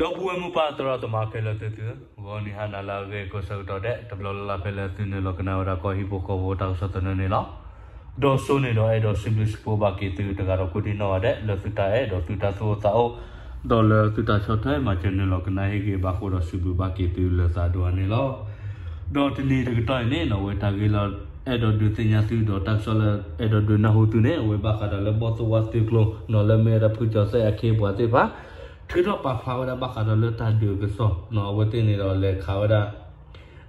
ဒီပုၢ်ဝဲၢ်မိၢ်ပၢ်သရၣ်သမါခဲလၢာ်သ့ၣ်သုဧၢ, ဂီၤနံၤဟါနၤလၢအဂ့ၤကိးဆၢကတီၢ်ဒဲး တဘျီလၢ်လၢ်ဖဲလၢသုနုာ်လီၤကနၣ်ဝဲဒၣ်ကီၢ်ဟံၣ်ဖိဃီဖိတၢ်ကစီၣ်သနၢၣ်န့ၣ်လီၤ. ဒီးစိန့ၣ်ဒီးအဲၣ်ဒိးစံးဘျုးစံးဖှိၣ်ဘၣ်က့ၤသုတဂၤဒီးကိးဒံနီၢ်ဂၤဒဲး လၢသုတၢ်အဲၣ်ဒီးသုတၢ်သူၣ်အိၣ်သးအိၣ်, ဒီးလၢသုတၢ်ဆီၣ်ထွဲမၤစၢၤနုာ်လီၤကနၣ်ဟ့ၣ်ဂံၢ်ဘါဃိဒီးစံးဘျုးဘၣ်က့ၤသုလၢသးဒိၣ်အါန့ၣ်လီၤ. ဒီးတနံၤတကတီၢ်အံၤန့ၣ် အဝဲတၢ်ဂ့ၢ်လၢအဲၣ်ဒိးဒုးသ့ၣ်ညါသုဒီးတၢ်ကစီၣ်လၢအဲၣ်ဒိးဒုးနၢ်ဟူသုန့ၣ် အဝဲဘၣ်ဃးဒီးလၢဘီၣ်သိၣ်ဝါသုးကျိၤ နီၢ်လၢမ့ၢ်ဝဲဒၣ်ဖုကၠီၤသဲၣ်အခ့အပှၤသ့ၣ်တဖၣ် ထုးထီၣ်ပာ်ဖျါဝဲဒၣ်ဘၣ်ဃးဒီးလၢတၢ်ဒုးအကစီၣ် နီၢ်အဝဲသ့ၣ်န့ၣ်ဒီးလဲၤခးဝဲဒၣ်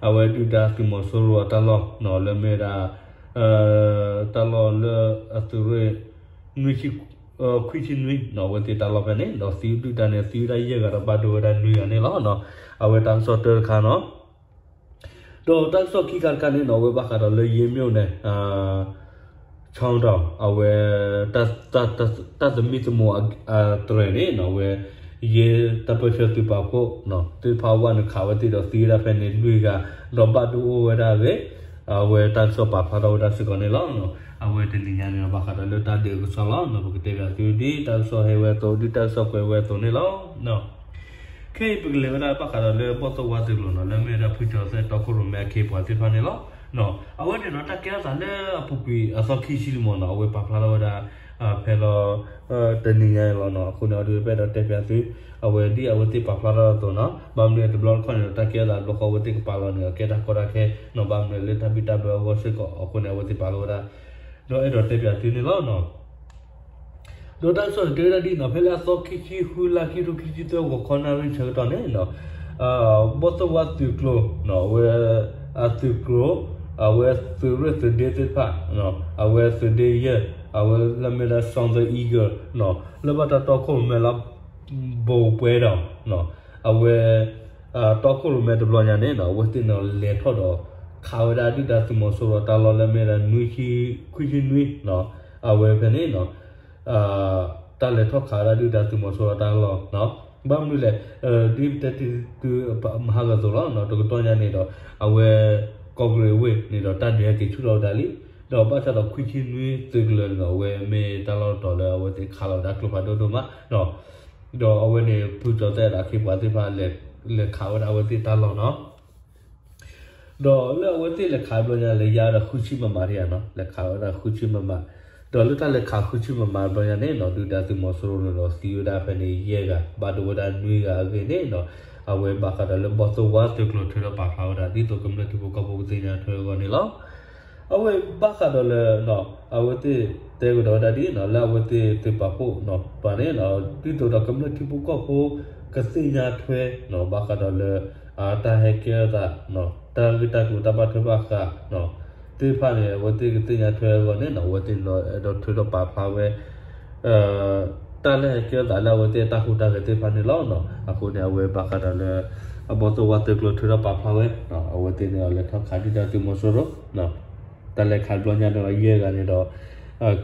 အဝဲဒုၣ်ဒါသုးမီၤစိရိၤအတၢ်လီၢ် နီၢ်လၢမ့ၢ်ဝဲဒၣ် တၢ်လီၢ်လၢအသုးရ့ၣ် နွံဆံ ခွံဆံနွံ နီၢ်အဝဲသ့ၣ်တၢ်လီၢ်ဖဲန့ၣ် ဒီးသံဒုၣ်ဒါန့ၣ် သံဝဲဒၣ်ယဲၢ်ဂၤဒီးဘၣ်ဒိဝဲဒၣ်နွံဂၤန့ၣ်လီၤ. အဝဲတၢ်ကစီၣ်တၢတခါနီၢ် ဒီးတၢ်ကစီၣ်ခံခါတခါန့ၣ်နီၢ် အဝဲဘၣ်ဃးဒီးလၢယဲၢ်မ့ၣ်န့ၣ် ဆီဒီး အဝဲ တၢ်သမံသမိးအတြဲၤန့ၣ်နီၢ် အဝဲ ယဲၢ်တၢ်ပၢဆှၢသုးပာ်ဖှိၣ် သ့ၣ်တဖၣ်ဝဲန့ၣ်ခးဝဲသ့ၣ်ဒီးသံဝဲဒၣ်ဖဲန့ၣ်လွံၢ်ဂၤ ဒီးဘၣ်ဒိအိၣ်ဝဲဒၣ်အဂ့ၢ် အဝဲတၢ်ကစီၣ်ပာ်ဖျါထီၣ်ဝဲဒၣ်စ့ၢ်ကီးန့ၣ်လီၤ. အဝဲတနံၤညါန့ၣ်ဒီး ဘၣ်ဃးဒီးလၢတၢ်ဒုးအကစီၣ်လီၤ. ပကတဲဘၣ်သုဒ်တၢ်ကစီၣ်ဟဲဝဲအသိး ဒ်တၢ်ကစီၣ်ကွဲးဝဲအသိးန့ၣ်လီၤ. ခဲအံၤပကလဲၤဝဲဒၣ်ဘၣ်ဃးဒီးလၢဘီၣ်သိၣ်ဝါသုးကျိၤနီၢ် လၢမ့ၢ်ဝဲဒၣ်ဖုကၠီၤသဲၣ်တီခိၣ်ရိၣ်မဲအခ့အပှၤသ့ၣ်တဖၣ်န့ၣ်လီၤ. အဝဲန့ၣ်ဒီးတၢ်ကဲထီၣ်သးလၢအပူၤကွံာ်အသီခံဆံလံမ့ၢ်နီၢ် အဝဲပာ်ဖျါထီၣ်ဝဲဒၣ် ဖဲလီၤ တနံၤညါအံၤလီၤနီၢ်. အဃိန့ၣ် အဒုးပအဲၣ်ဒိးတဲပၠးသု အဝဲဒ်အဝဲသ့ၣ်ပာ်ဖျါထီၣ်အသိးနီၢ် ဘၣ်မနုၤတဘျီတခီၣ်န့ၣ်ဒီး တၢ်ကဲထီၣ်သးတဘျီဃီအဝဲသ့ၣ်ကပာ်လီၤန့ၣ်ဒီး ကဲတၢ်ကီတၢ်ခဲနီၢ် ဘၣ်မနုၤလၢတၢ်ဘံၣ်တၢ်ဘၢအဂီၢ်စ့ၢ်ကီး အဃိန့ၣ် အဝဲသ့ၣ်ပာ်လီၤဝဲဒၣ် ဒီးအဲၣ်ဒိးတဲပၠးသုန့ၣ်လီၤ. ဒီးတၢ်ကစီၣ်န့ၣ်တဲဝဲဒၣ်ဒ်နီၢ် ဖဲလၢအသီခံဆံဃု လါခံကထိခံဆံသၢ ဂီၤခီနၣ်ရံၣ်ဆၢကတီၢ်န့ၣ်နီၢ် ဘီၣ်သိၣ်ဝါသုးကျိၤနီၢ် အဝဲ အသုးကျိၤ အဝဲသုးရ့ၣ်သုးဒ့သ့ၣ်တဖၣ် အဝဲသုးဒ့ယဲၢ် အဝဲလၢမ့ၢ်ဒၣ် Southern Eagle နီၢ် လၢဘၣ်တၢ်တီခိၣ်ရိၣ်မဲလၢ ဘိးပှဲၤဒီး အဝဲ တီခိၣ်ရိၣ်မဲတဘျီညါန့ၣ်နီၢ် အဝဲသ့ၣ်န့ၣ်လဲၤထီၣ်ဒီး ခးဝဲဒၣ်ဒုၣ်ဒါသုးမီၤစိရိၤတၢ်လီၢ်လၢမ့ၢ်ဒၣ်နွံဆံ ခွံဆံနွံနီၢ် အဝဲဖဲန့ၣ်နီၢ် တၢ်လဲၤထီၣ်ခးဝဲဒၣ်ဒုၣ်ဒါသုးမီၤစိရိၤတၢ်လီၢ်နီၢ် ဘၣ်မနုၤလဲၣ် ဒ်ပတဲတ့ၢ်သုမဟါဂီၤအသိးလီၤနီၢ် တကတီၢ်ညါန့ၣ်ဒီး အဝဲ ကီၢ်ကရ့ၣ်ဝ့ၢ်န့ၣ်ဒီးတၢ်ဒုးဟဲက့ၤဆူၣ်ထီၣ်ဝဲဒၣ်လံ ဒီးဘၣ်ဆၣ်ဒီးခွံဆံနွံသုးကလၢၤန့ၣ်ဒီး အဝဲမ့ၢ်တၢ်လီၢ်တတီၤလၢအဝဲသ့ၣ်ခးလီၤဝဲဒၣ်ကျိဖးဒိၣ်ဒိၣ်မးနီၢ် ဒီးအဝဲန့ၣ် ဖုကၠီၤသဲၣ်ဒီးအခ့အပှၤသ့ၣ်တဖၣ် လဲၤခးဝဲဒၣ်အဝဲသ့ၣ်တၢ်လီၢ်နီၢ် ဒီးလၢအဝဲသ့ၣ်လဲၤခးတဘျီညါ လဲၤယါဝဲဒၣ်ဃုဆံမမတယါနီၢ် လဲၤခးဝဲဒၣ်ဃုဆံမမ ဒီးလၢတၢ်လဲၤခးဃုဆံမမတဘျီညါန့ၣ်နီၢ် ဒုၣ်ဒါသုးမီၤစိရိၤန့ၣ်ဒီးသံဝဲဒၣ်ဖဲန့ၣ်ယဲၢ်ဂၤ ဘၣ်ဒိဝဲဒၣ်နွံဂၤအဂ့ၢ်န့ၣ်နီၢ် အဝဲဘၣ်ဃးဒီးလၢဘီၣ်သိၣ်ဝါသုးကျိၤထုးထီၣ်ပာ်ဖျါဝဲဒၣ် ဒ်သိးကမျၢၢ်ထံဖိကီၢ်ဖိကသ့ၣ်ညါထွဲအဂီၢ်န့ၣ်လီၤ. အဝဲဘၣ်ဃးဒီးလၢ အဝဲသ့ၣ်တဲကဒီးဝဲဒၣ်ဒ်နီၢ် လၢအဝဲသ့ၣ်သုးပာ်ဖှိၣ်နီၢ် ပှၤန့ၣ် ဒ်သိးဒီးကမျၢၢ်ထံဖိကီၢ်ဖိကသ့ၣ်ညါထွဲနီၢ် ဘၣ်ဃးဒီးလၢ တၢ်ဟဲကဲထီၣ်သး တၢ်ဂ့ၢ်တၢ်ကျိၤတၢ်ဘၣ်ထွဲဘၣ်ဃးသ့ၣ်တဖၣ်န့ၣ် အဝဲသ့ၣ်ကသ့ၣ်ညါထွဲအဂီၢ်န့ၣ်နီၢ် အဝဲသ့ၣ်ဒီးအဲၣ်ဒိးထုးထီၣ်ပာ်ဖျါဝဲ တၢ်လၢဟဲကဲထီၣ်သးလၢအဝဲသ့ၣ်အတၢ်ဟူးတၢ်ဂဲၤသ့ၣ်တဖၣ်န့ၣ်လီၤ. အဃိန့ၣ် အဝဲဘၣ်ဃးဒီးလၢ အဘီၣ်သိၣ်ဝါသုးကျိၤထုးထီၣ်ပာ်ဖျါဝဲ အဝဲသ့ၣ်န့ၣ်လဲၤထီၣ်ခးဒုၣ်ဒါသုးမီၤစိရိၤ တၢ်လဲၤခးတဘျီညါန့ၣ်ဒီးယဲၢ်ဂၤန့ၣ်ဒီး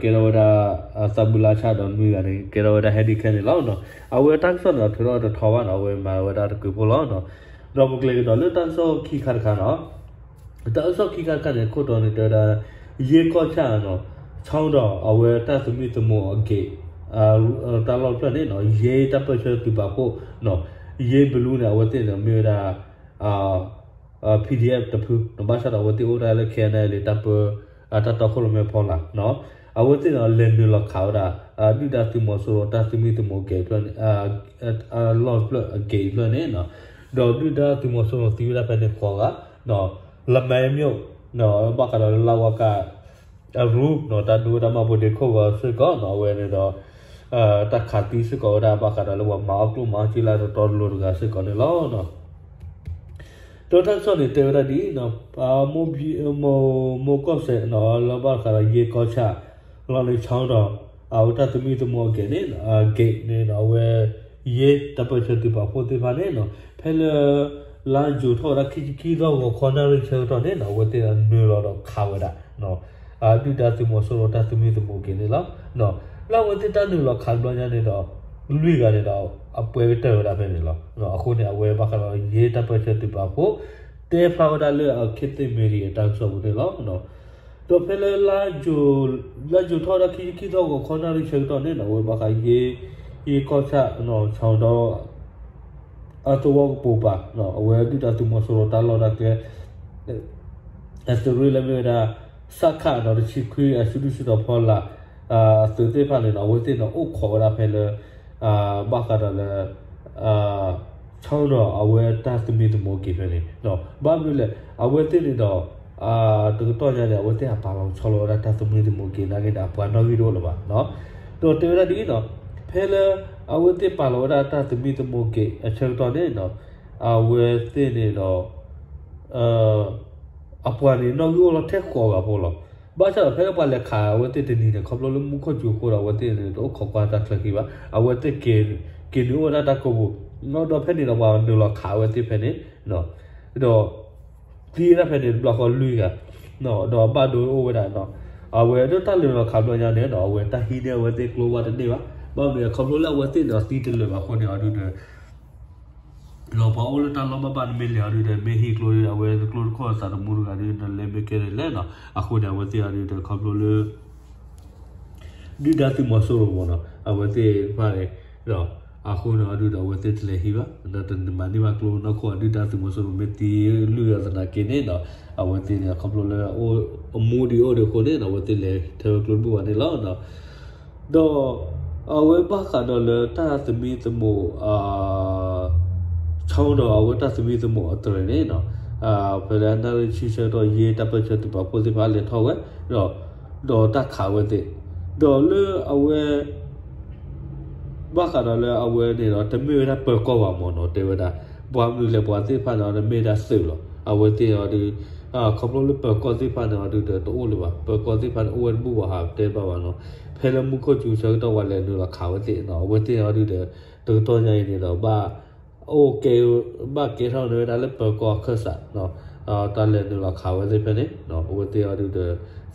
ကဲထီၣ်ဝဲဒၣ် သးဘုလါဆၣ်ဒီးနွံဂၤန့ၣ် ကဲထီၣ်ဝဲဒၣ်ဟဲဒံးခဲန့ၣ်လီၤ. အဝဲတၢ်ကစီၣ်န့ၣ်ထုးထီၣ်တထီဘၣ်နီၢ် အဝဲမၤဝဲဒၣ်တကုးဖိလီၤ. ဒီးပကလဲၤကဒီးလၢတၢ်ကစီၣ်ခံခါတခါနီၢ် တၢ်ကစီၣ်ခံခါတခါန့ၣ် ခိၣ်တီန့ၣ်တဲဝဲဒၣ် ယ့ကီၢ်ဆၣ်နီၢ် ဆီဒီးအဝဲတၢ်သမံသမိးအဂ့ၢ် တၢ်လီၢ်တဖျၢၣ်န့ၣ်နီၢ် ယ့တၢ်ပၢၢ်ဆၢသုးပာ်ဖှိၣ် ယ့ဘလူးန့ၣ် အဝဲသ့ၣ်န့ၣ်မ့ၢ်ဝဲဒၣ် PDF တဖု ဘၣ်ဆၣ်ဒီးအဝဲသ့ၣ်အိၣ်ဒၣ်လၢ KNLA တၢ်ပၢ တၢ်တီခိၣ်ရိၣ်မဲဖီလာ် အဝဲသ့ၣ်န့ၣ်လဲၤနုာ်လီၤခးဝဲဒၣ် ဒုၣ်ဒါသုးမီၤစိရိၤတၢ်သမံသမိးအဂ့ၢ်ဖျၢၣ်န့ၣ် အလီၢ်တဖျၢၣ်အဂ့ၢ်ဖျၢၣ်န့ၣ် ဒီးဒုၣ်ဒါသုးမီၤစိရိၤသံဝဲဒၣ်ဖဲန့ၣ်ဃိးဂၤ လမၤမၠိၣ် ဘၣ်ဃးဒီးလၢလါဝါကါ အရူ တၢ်ဒုးဝဲဒၣ်မၤဘူၣ်ဒ့ခိၣ်ဂီၤစ့ၢ်ကီးနီၢ် အဝဲန့ၣ်ဒီး တၢ်ခးသံစ့ၢ်ကီးဝဲဒၣ်ဘၣ်ဃးဒီးလၢပှၤမၤအီၣ်ကျိၣ်မၤအီၣ်က့လၢတတီတလိၤတဂၤစ့ၢ်ကီးန့ၣ်လီၤ. ဒီးတၢ်ကစီၣ်န့ၣ်တဲဝဲဒၣ်ဒ်အံၤနီၢ် မိၢ်ကီၢ်စဲၣ်နီၢ် လၢဘၣ်ဃးဒီးယ့ကီၢ်ဆၣ် လီၤန့ၣ်ဆီဒီး အဝဲတၢ်သမံသမိးအဂ့ၢ်န့ၣ် အဂ့ၢ်န့ၣ်နီၢ် အဝဲ ယ့တၢ်ပၢၢ်ဆၢသုးပာ်ဖှိၣ်သ့ၣ်တဖၣ်န့ၣ်နီၢ် ဖဲလၢ လါယူၤထီၣ်ဝဲဒၣ်ခံဆံခံသီ ဂီၤခီနၣ်ရံၣ်ဆၢကတီၢ်န့ၣ်နီၢ် အဝဲသ့ၣ်နုာ်လီၤဒီးခးဝဲဒၣ် ဒုၣ်ဒါသုးမီၤစိရိၤတၢ်သမံသမိးအဂ့ၢ်န့ၣ်လီၤ. လၢအဝဲသ့ၣ်တၢ်နုာ်လီၤခးတဘျီညါန့ၣ်ဒီး လွံၢ်ဂၤန့ၣ်ဒီး အပှဲၤကတၢၢ်ဝဲဒၣ်ဖဲန့ၣ်လီၤ. အဃိန့ၣ် အဝဲဘၣ်ဃးဒီးယ့တၢ်ပၢၢ်ဆၢသုးပာ်ဖှိၣ် တဲဖျါဝဲဒၣ်လၢအခ့သ့ၣ်မ့ၢ်ဒံးအတၢ်ကစီၣ်ပူၤန့ၣ်လီၤ. ဒီးဖဲလၢ လါယူၤထီၣ်ဝဲဒၣ်ခံဆံခံသီ ဂီၤခီနၣ်ရံၣ်ဆၢကတီၢ်န့ၣ်နီၢ် အဝဲဘၣ်ဃးယ့ ယ့ကီၢ်ဆၣ်နီၢ် ဆီဒီး အသဝီကပိာ်ပၤ အဝဲဒုၣ်ဒါသုးမီၤစိရိၤတၢ်လီၢ်တၢ်ကျဲ အသုးရ့ၣ်လၢမ့ၢ်ဝဲဒၣ် စခ ဒီးတဆံခွံ အစုဒုၣ်စုတီၤဖီလာ် အသုးသ့ၣ်တဖၣ်န့ၣ်ဒီး အဝဲသ့ၣ်န့ၣ်အိၣ်ခိးဝဲဒၣ်ဖဲလၢ ဘၣ်ဃးဒီးလၢ ဆီဒီးအဝဲတၢ်သမံသမိးက့ၤဖဲန့ၣ် ဘၣ်မနုၤလဲၣ် အဝဲသ့ၣ်န့ၣ်ဒီး တကတီၢ်ညါန့ၣ် အဝဲသ့ၣ်အပာ်လီၤဆီလီၤဝဲဒၣ်တၢ်သမံသမိးက့ၤနာ်က့ဒီး အပှၤနီၣ်ဂံၢ်တအိၣ်လၢၤဘၣ် ဒီးတဲဝဲဒၣ်ဒ်အံၤနီၤ ဖဲလၢ အဝဲသ့ၣ်ပာ်လီၤဝဲဒၣ်တၢ်သမံသမိးက့ၤအဆၢကတီၢ်န့ၣ်နီၤ အဝဲသ့ၣ်န့ၣ်ဒီး အပှၤန့ၣ်နီၣ်ဂံၢ်အိၣ်လီၤထဲဃိးဂၤဖိလီၤ. ဘၣ်ဆၣ်ဒီးဖဲလၢပှၤလဲၤခးအဝဲသ့ၣ်တနံၤန့ၣ် ခီဖျိလၢမူခိၣ်စူၤအဃိဒီး အဝဲသ့ၣ်န့ၣ်တအိၣ်ခိးကွၢ်တၢ်ချၢဃံဘၣ်. အဝဲသ့ၣ်က့ၤနုာ်အိၣ်ဝဲဒၣ်တၢ်ကိးပူၤ ဒီးဖဲန့ၣ်ဒီးပှၤနုာ်လီၤခးအဝဲသ့ၣ်ဖဲန့ၣ် ဒီး သံဝဲဒၣ်ဖဲန့ၣ်တဘျီဃီလွံၢ်ဂၤ ဒီးအဘၣ်ဒိအိၣ်ဝဲဒၣ် အဝဲဒၣ်တၢ်လဲၤနုာ်လီၤခးဘျီညါန့ၣ်ဒီး အဝဲတၢ်ဟံးန့ၢ်အဝဲသ့ၣ်ကျိဝဲတန့ၢ်ဘၣ်. ဘၣ်မနုၤလဲၣ် ခီဖျိလၢအဝဲသ့ၣ်န့ၣ်ဒီးသံတလၢာ်ဘၣ်အဃိန့ၣ်အီၤဒုဒီး ဒီးပှၤအိၣ်လၢတၢ်လီၢ်ဘၣ်ဘၣ်နမ့ၢ်လဲၤအီၤဒုဒီး မ့ၢ်ဟံၣ်ကျိဒီး အဝဲကျိတခိၣ်အသးတမူတဂၤဒုဒီး လဲၤမ့ၢ်ကဲလဲၣ်နီၤ အဃိန့ၣ် အဝဲသ့ၣ်အီၤဒုဒီး ခီဖျိလၢ ဒုၣ်ဒါသုးမီၤစိရိၤမ့ၢ်နီၤ အဝဲသ့ၣ်တဖၣ်န့ၣ်ဒီး အဃိန့ၣ်အီၤဒုဒီး အဝဲသ့ၣ်တလဲၤဟံးဘၣ် ဒီးတမၤန့ၢ်ဘၣ်ကျိနီၢ်ခိၣ် ဒုၣ်ဒါသုးမီၤစိရိၤမ့ၢ်သံလွံၢ်ဂၤသနာ်က့န့ၣ်ဒီး အဝဲသ့ၣ်န့ၣ် ခီဖျိလၢ အမူဒံးအိၣ်ဒံးအဃိန့ၣ်ဒီး အဝဲသ့ၣ်လဲၤထၢဝဲကျိတဘိဘၣ်န့ၣ်လီၤ. ဒီး အဝဲဘၣ်ဃးဒီးလၢတၢ်သမံသမိး ဆီဒီးအဝဲတၢ်သမံသမိးအတြဲၤန့ၣ်နီၤ ဖဲလၢနၣ်ရံၣ်ဆံဆၢကတီၢ် ယ့တၢ်ပၢၢ်ဆၢသုးပာ်ဖှိၣ်သ့ၣ်တဖၣ်လဲၤထီၣ်ဝဲ ဒီးတၢ်ခးဝဲသ့ၣ် ဒီးလၢအဝဲ ဘၣ်ဃးဒီးလၢအဝဲန့ၣ်ဒီး တမ့ၢ်ဝဲဒၣ်ပၢၤကီၢ်ဘၣ်မ့ၢ်နီၤ တဲဝဲဒၣ် ပှၤမနုၤလဲၣ် ပှၤသ့ၣ်တဖၣ်န့ၣ်ဒီး မ့ၢ်ဒၣ်သုးလီၤ အဝဲသ့ၣ်အီၤဒု ခီဖျိလၢပၢၤကီၢ်သ့ၣ်တဖၣ်န့ၣ်အီၤဒုဒီး တအိၣ်လၢၤဘၣ် ပၢၤကီၢ်သ့ၣ်တဖၣ်န့ၣ် အိၣ်ဝဲတဘူၣ်ဘၣ်ဟးတဲဘၣ်ဘၣ်နီၤ ဖဲလၢမူခိၣ်စူၤဆၢကတီၢ်ပှၤလဲၤနုာ်လီၤခးဝဲသ့ၣ်နီၤ အဝဲသ့ၣ်အီၤဒုဒီး တကတီၢ်ညါအံၤန့ၣ်ဒီး ဘၣ် အိၣ်ကဲ ဘၣ်ကဲထီၣ်န့ၢ်ဝဲဒၣ်လၢပၢၤကီၢ်အခၢၣ်စး တၢ်လဲၤနုာ်လီၤခးဝဲသ့ၣ်ဖဲန့ၣ် အဝဲသ့ၣ်အီၤဒု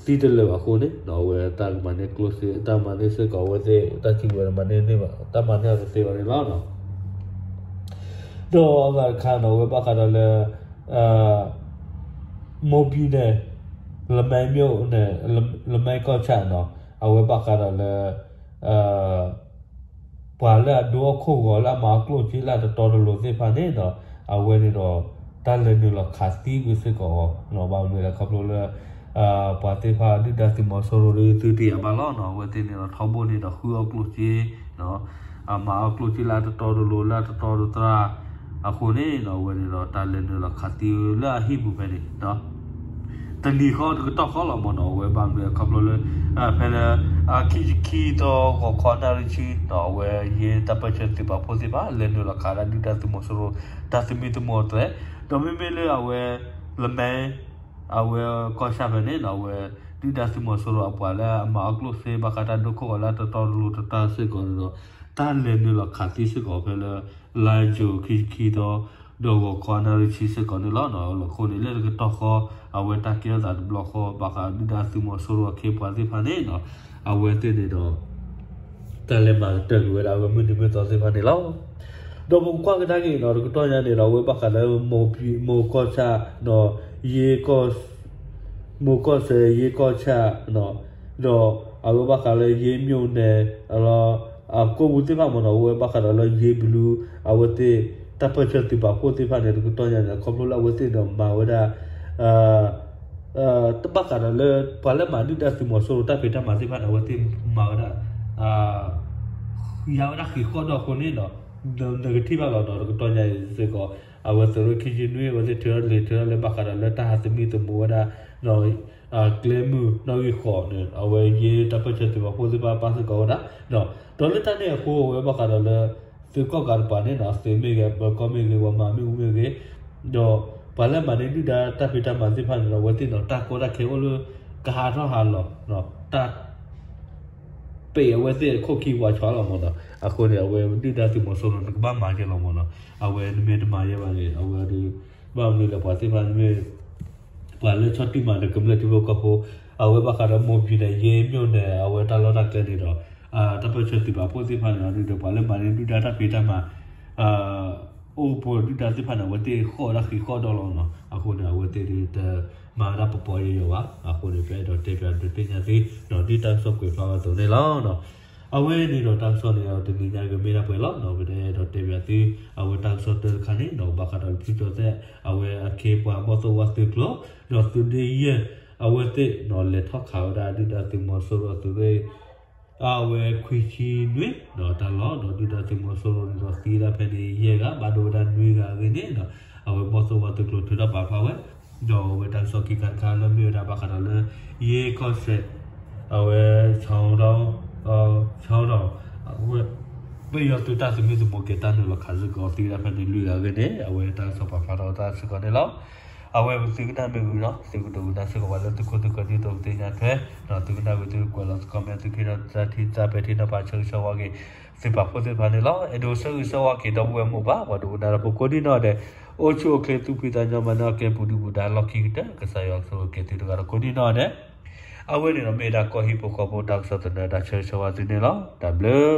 ဒီး သံတလၢာ်ဘၣ်အဃိန့ၣ် အဝဲတၢ်ကမၤန့ၢ်ကျိၣ်စ့ တၢ်မၤန့ၢ်စ့ၢ်ကီးအဝဲသ့ၣ် တၢ်စုကဝဲၤတမၤန့ၢ်န့ၢ်ဘၣ် တၢ်မၤန့ၢ်အီၤတသ့ဘၣ်န့ၣ်လီၤ. ဒီးအဂၤတခါန့ၣ် အဝဲဘၣ်ဃးဒီးလၢ မိၢ်ဘံၣ်န့ၣ် လမဲမ့ၣ်န့ၣ် လမဲကီၢ်ဆၣ်နီၤ အဝဲဘၣ်ဃးဒီးလၢ ပှၤလၢအဒိအခိၣ်ဂီၤလၢအမၤအီၣ်ကျိၣ်စ့လၢအတတီတလိၤသ့ၣ်တဖၣ်န့ၣ်ဒီး အဝဲန့ၣ်ဒီး တၢ်လဲၤနုာ်လီၤခးသံကွံာ်စ့ၢ်ကီးအီၤ ဘၣ်မနုၤလဲၣ်ခီဖျိလၢ ပှၤသ့ၣ်တဖၣ်ဒုၣ်ဒါသုးမီၤစိရိၤဒုသုတယၤဘၣ်လီၤနီၤ အဝဲသ့ၣ်န့ၣ်ဒီး ထီဘိန့ၣ်ဒီးဃုအီၣ်ကျိၣ်စ့ အမၤအီၣ်ကျိၣ်စ့လၢအတတီတလိၤလၢအတတီတတြၢ် အဃိန့ၣ်ဒီး အဝဲန့ၣ်ဒီး တၢ်လဲၤနုာ်လီၤခးသံလၢအဟံၣ်ပူၤဖဲန့ၣ် တနံၤဃီတကတီၢ်ဃီလီၤမ့ၢ်နီၤ အဝဲဘၣ်မနုၤခီဖျိလၢ ဖဲလၢ ခံဆံခံသီ ဂီၤခီနၣ်ရံၣ်ဆံ အဝဲယ့တၢ်ပၢၢ်ဆၢသုးပာ်ဖှိၣ်သ့ၣ်တဖၣ် လဲၤနုာ်လီၤခးဒၣ်ဒုၣ်ဒါသုးမီၤစိရိၤ တၢ်သမံသမိးအတြဲၤ ဒီးမ့မ့ၢ်လၢအဝဲ လမဲ အဝဲကီၢ်ဆၣ်ဖဲန့ၣ်နီၤ အဝဲ ဒုၣ်ဒါသုးမီၤစိရိၤအပှၤလၢအမၤအီၣ်ကျိၣ်စ့ ဘၣ်ဃးတၢ်ဒိခိၣ်ဂီၤလၢအတတီတလိၤတတြၢ်စ့ၢ်ကီးန့ၣ်ဒီး တၢ်လဲၤနုာ်လီၤခးသံစ့ၢ်ကီးဖဲလၢ လါယူၤခံဆံခံသီ ဒီးဂီၤခီနၣ်ရံၣ်ဆံစ့ၢ်ကီးန့ၣ်လီၤ. အဃိန့ၣ် လၢတကတီၢ်ဃီ အဝဲတၢ်ကဲထီၣ်သးတဘျီဃီ ဘၣ်ဃးဒုၣ်ဒါသုးမီၤစိရိၤအခ့အပှၤသ့ၣ်တဖၣ်န့ၣ်နီၤ အဝဲသ့ၣ်န့ၣ်ဒီး တၢ်လဲၤမၤကတၢၢ်ကွံာ်ဝဲဒၣ်အဝဲမုၢ်နံၤမုၢ်သီသ့ၣ်တဖၣ်န့ၣ်လီၤ. ဒီးပကွၢ်ကဒါက့ၤနီၤ တကတီၢ်ညါန့ၣ်ဒီး အဝဲဘၣ်ဃးလၢ မိၢ်ကီၢ်ဆၣ်နီၤ ယ့ မိၢ်ကီၢ်စဲၣ် ယ့ကီၢ်ဆၣ်နီၤ ဒီးအဝဲဘၣ်ဃးလၢယ့မိၢ်နဲၣ် အလီၤ အကိပူၤသ့ၣ်တဖၣ်မ့ၢ်နီၤ အဝဲဘၣ်ဃးဒီးလၢယ့ဘလူး အဝဲသ့ၣ် တၢ်ပၢၢ်ဆၢသုးပာ်ဖှိၣ်သ့ၣ်တဖၣ်န့ၣ် တကတီၢ်ညါန့ၣ် ခီဖျိလၢအဝဲသ့ၣ်ဒီးမၤဝဲဒၣ် တဘၣ်ဃးဒီးလၢ ပှၤလၢမၤဒုၣ်ဒါသုးမီၤစိရိၤတၢ်ဖံးတၢ်မၤသ့ၣ်တဖၣ်န့ၣ် အဝဲသ့ၣ်မၤဝဲဒၣ် ဃုာ်ဝဲဒၣ်ဃ့ၢ်ဃီၣ်ဒီးအဃိန့ၣ်ဒီး နကထံၣ်ဘၣ်လီၤနီၤ တကတီၢ်ညါအံၤစ့ၢ်ကီး အဝဲသုးရ့ၣ်ခံဆံနွံ အဝဲသ့ၣ်ထုးထီၣ်လဲၤထုးထီၣ်လၢဘၣ်ဃးဒီးလၢတၢ်ဟးသမံသမိးဝဲဒၣ် ကျဲမုၢ်နီၣ်ဂံၢ်ဃိးန့ၣ် အဝဲယ့တၢ်ပၢၢ်ဆၢသုးပာ်ဖှိၣ်သ့ၣ်တဖၣ်ပၣ်စ့ၢ်ကီးဝဲဒၣ် ဒီးလၢတၢ်န့ၣ်အဃိ အဝဲဘၣ်ဃးဒီးလၢ သုးကီၣ်ကးတပၤန့ၣ်နီၤ သုးမ့ၢ်ဂ့ၤ ပၢၤကီၢ်မ့ၢ်ဂ့ၤ ပှၤမၤမ့ၣ်အူမ့ၢ်ဂ့ၤ ဒီးပှၤလၢမၤန့ၢ်ဒုၣ်ဒါတၢ်ဖံးတၢ်မၤသ့ၣ်တဖၣ်န့ၣ်ဒီး အဝဲသ့ၣ်န့ၣ် တၢ်ကီတၢ်ခဲအိၣ်လၢ ကဟးထီၣ်ဟးလီၤ တၢ် ပ့ၢ်အဝဲသ့ၣ်အခိၣ်ခံပှၤဆီလီၤမ့ၢ်နီၤ အဃိန့ၣ် အဝဲဒုၣ်ဒါသုးမီၤစိရိၤန့ၣ် နကဘၣ်မၤက့ၤလီၤမ့ၢ်နီၤ အဝဲနမ့ၢ်တမၤယဲဘၣ်န့ၣ် အဝဲဒုး ဘၣ်မနုၤလဲၣ် ပှၤသ့ၣ်တဖၣ်မ့ၢ် ပှၤလၢဆီၣ်တံၢ်မၤနကမျၢၢ်ထံဖိကီၢ်ဖိ အဝဲဘၣ်ဃးဒီးမိၢ်ဖံးန့ၣ် ယ့မ့ၣ်န့ၣ် အဝဲတၢ်လီၢ်တၢ်ကျဲန့ၣ်ဒီး တၢ်ပၢၢ်ဆၢသုးပာ်ဖှိၣ်သ့ၣ်တဖၣ်န့ၣ် အဒုးဒီးပှၤလၢမၤန့ၢ်ဒုၣ်ဒါတၢ်ဖံးတၢ်မၤ အိၣ်ပှဲၤဒုၣ်ဒါသ့ၣ်တဖၣ်န့ၣ် အဝဲသ့ၣ်ဃီၣ်ဝဲဒၣ်ဃံးဃီၣ်ဒီးလီၤနီၤ အဃိန့ၣ် အဝဲသ့ၣ်ဒုးတမၤဝဲဒၣ်ပပီၤယိယိဘၣ် အဃိန့ၣ် ပအဲၣ်ဒိးတဲပၠးဒုးသ့ၣ်ညါသ့ ဒီးဒုၣ်ဒါစီၤကွဲးဖျါဝဲအသိးန့ၣ်လီၤနီၤ အဝဲန့ၣ်ဒီးတၢ်ကစီၣ်န့ၣ်ဒီးတနံၤညါကမ့ၢ်ဒၣ်ပှဲၤလီၤ. ဒီးပတဲဒီးတဲဘၣ်သု အဝဲတၢ်ကစီၣ်တၢတခါန့ၣ်ဒီး ဘၣ်ဃးဒီးလၢဖံကၠီၤသဲး အဝဲအခ့အပှၤဘီၣ်သိၣ်ဝါသုးကျိၤ ဒီးသုးဒ့ယဲၢ် အဝဲသ့ၣ်ဒီးလဲၤထီၣ်ခးဝဲဒၣ်ဒုၣ်ဒါသုးမီၤစိရိၤသုးရ့ၣ် အဝဲခွံဆံနွံဒီးတၢ်လီၢ် ဒီးဒုၣ်ဒါသုးမီၤစိရိၤန့ၣ်ဒီးသံဒၣ်ဖဲန့ၣ်ယဲၢ်ဂၤ ဘၣ်ဒိဝဲဒၣ်နွံဂၤအဂ့ၢ်န့ၣ်ဒီး အဝဲဘီၣ်သိၣ်ဝါသုးကျိၤထုးထီၣ်ပာ်ဖျါဝဲ ဒီးအဝဲတၢ်ကစီၣ်ခံခါတခါလၢမ့ၢ်ဝဲဒၣ်ဘၣ်ဃးဒီးလၢ ယ့ၢ်ကီၢ်စဲၣ် အဝဲ ဆီဒီ ဆီဒီ အဝဲ ပယီၤသုးတၢ်သမံသမိးက့ၤတၢ်နုာ်လီၤခးစ့ၢ်ကီးသံဒၣ်ဖဲန့ၣ်လွံၢ်ဂၤအဂ့ၢ်န့ၣ် အဝဲတၢ်ကစီၣ်ပာ်ဖျါထီၣ်တၢ်စ့ၢ်ကီးန့ၣ်လီၤ. အဝဲပသုကနၣ်မ့ၢ်ဂ့ၤဒီး သုကဒိကနၣ်စ့ၢ်ကီးဘၣ်လၢသုခိၣ်သုဃၢၤဒ်သိးပသ့ၣ်ညါထွဲ ဒီးသုကနၣ်ဂ့ၤသုကွဲးလီၤသကိးမဲာ်သုခံဒီးတၢ်ထံၣ်တၢ်ပဲာ်ထံနီၤဖးဆၢဂ့ၤဆၢဝါက့ၤ သုပာ်ဖှိၣ်သ့ၣ်တဖၣ်န့ၣ်လီၤ. အဲၣ်ဒိးဆၢဂ့ၤဆၢဝါက့ၤဒီပုၢ်ဝဲၢ်မိၢ်ပၢ် ပှၤဒိကနၣ်တၢ်ဖိကိးဒံနီၢ်ဒဲး အိၣ်ဆူၣ်အိၣ်ချ့သူၣ်ဖှံသးညီမၤနၢၤအကျဲပူၤဒုၣ်ပူၤဒါလီၢ်ခံကတၢၢ် ကစၢ်ယွၤကဆိၣ်ဂ့ၤက့ၤသုတဂၤဒီးကိးဒံနီၢ်ဒဲး အဝဲန့ၣ်ဒီးမ့ၢ်ဒၣ်ကီၢ်ဟံၣ်ဖိဃီဖိတၢ်ကစီၣ်သနၢၣ်တၢ်ဆၢဂ့ၤဆၢဝါသုန့ၣ်လီၤ. တၢ်ဘျုး